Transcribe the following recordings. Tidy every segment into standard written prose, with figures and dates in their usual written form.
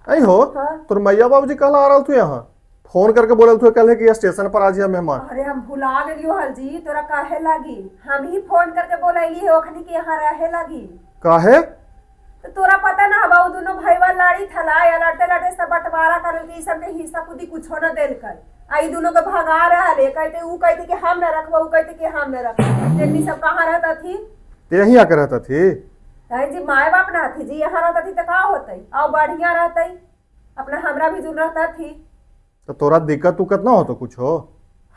आई हो। हाँ। तोर मैया बाबूजी कल आ रहल तू यहाँ फोन करके बोलल तू कल है कि स्टेशन पर आज मेहमान। अरे हम भुला गेलियो हल जी, तोरा काहे लागी? हम ही फोन करके बोलैली है ओखनी के यहाँ रहे लागी। काहे? तो तोरा पता ना हवा, दोनों भाईवा लड़ी थला या लड़ते लड़ते सब बंटवारा करल के ई सब के हिस्सा खुदी कुछो ना देलकै। आ ई दोनों के भगा रहल है, कहते ऊ कहते कि हम ना रखबो, ऊ कहते कि हम ना रखबो। तेनी सब कहाँ रहता थी? ते यहीं आके रहता थी? कहे जी माए बाप ना थी जी, यहाँ रहता थी तो का होतै? आओ बढ़िया रहतै, अपना हमरा भी जुन रहता थी। तो तोरा दिक्कत उक्कत ना हो तो कुछ हो?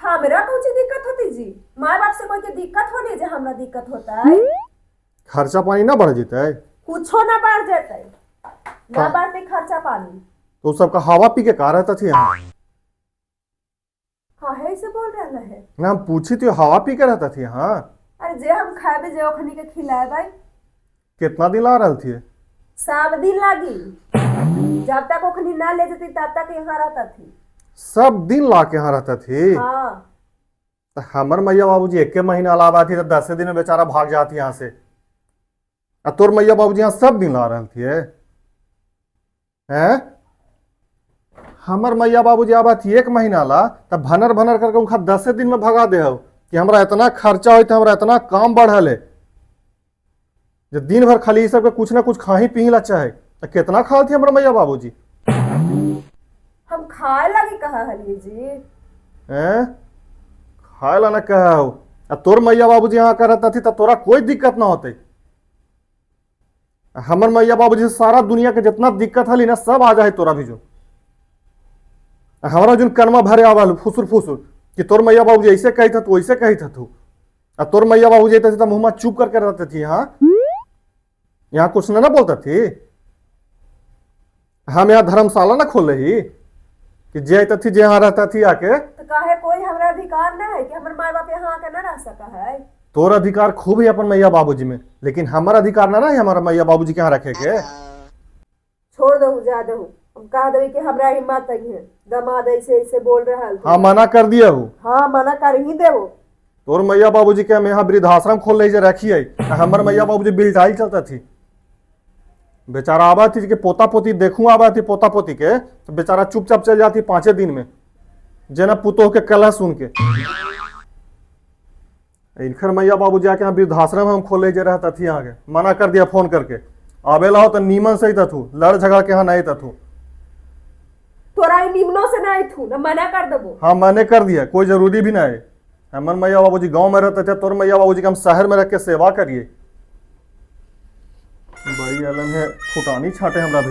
हमरा कौन दिक्कत होती जी? माए बाप से कोई के दिक्कत होली जे हमरा दिक्कत होता है? खर्चा पानी ना बढ़ जतै? कुछो ना बढ़ जेतै ना। हाँ। बढ़ते खर्चा पानी। तो सबका हवा पी के का रहता थी यहाँ? काहे से बोल रहा है? ना हम पूछी थी, हवा पी के रहता थी यहाँ? अरे जे हम खाएबे, जे ओखनी के खिलाएबै। कितना दिन ला रहल थी? सब दिन लागी, जब तक ओखनी ना ले जती तब तक यहाँ रहता थी। सब दिन ला के यहाँ रहता थी? हाँ। तो हमर मैया बाबूजी एके महीना अलावा थी तो 10 दिन में बेचारा भाग जाती यहाँ से, आ तोर मैया बाबूजी यहाँ सब दिन ला रहल थी हैं? हमर मैया बाबूजी आवा थी एक महीना ला तब भनर भनर करके उनका 10 दिन में भगा दे हो कि हमरा इतना खर्चा होता, हमरा इतना काम बढ़ल है जे दिन भर खाली ई सबके कुछ ना कुछ खाही पी ला चाहे। तो कितना खा थी हमरा मैया बाबूजी? हम खाए लगी कहा हलिए जी? हैं, खाए ला ना कहा हो। आ तोर मैया बाबूजी यहाँ कर रहता थी तो तोरा कोई दिक्कत ना होते। हमर मैया बाबूजी से सारा दुनिया के जितना दिक्कत हली ना सब आ जाए तोरा भी जो। आ हमरा जोन कनमा भरे आवल फुसुर फुसुर कि तोर मैया बाबूजी ऐसे कही था तू, ऐसे कही था तू। आ तोर मैया बाबूजी अइते थे तो मुँह चुप करके रहते थी यहाँ, यहाँ कुछ ना ना बोलता थी। हम यहाँ धर्मशाला ना खोल रही कि जे अइते थी, जे यहाँ रहता थी आके। तो काहे कोई हमरा अधिकार ना है कि हमर माए बाप यहाँ आके ना रह सका है? तोर अधिकार खूब है अपन मैया बाबूजी में, लेकिन हमारा अधिकार ना रहे हमारा मैया बाबूजी के यहाँ रखे के। छोड़ दहु, जा दहु, हम कह देबै कि हमरा हिम्मत नहीं है, दमाद ऐसे ऐसे बोल रहा है। हाँ, मना कर दिया हूँ। हाँ, मना कर ही देबो। तोर मैया बाबूजी के हम यहाँ वृद्धाश्रम खोल रही जे रखिए, आ हमर मैया बाबूजी बिल्टाई चलता थी। बेचारा आवा थी कि पोता पोती देखूं, आवा थी पोता पोती के तो बेचारा चुपचाप चल जाती 5 दिन में, जेना पुतोह के कलह सुन के। इनकर मैया बाबूजी आके यहाँ वृद्धाश्रम हम खोले जे रहता थी यहाँ के, मना कर दिया फोन करके। आवेला हो तो नीमन से ही तथू, लड़ झगड़ के यहाँ नहीं तथू। तोरा ई निमनो से नहीं थू ना, मना कर देबो। हाँ, मैंने कर दिया, कोई जरूरी भी नहीं है। हमर मैया बाबूजी गांव में रहते थे, तोर मैया बाबूजी के हम शहर में रख के सेवा करिए। बड़ी अलग है, फुटानी छाटे हमरा भी।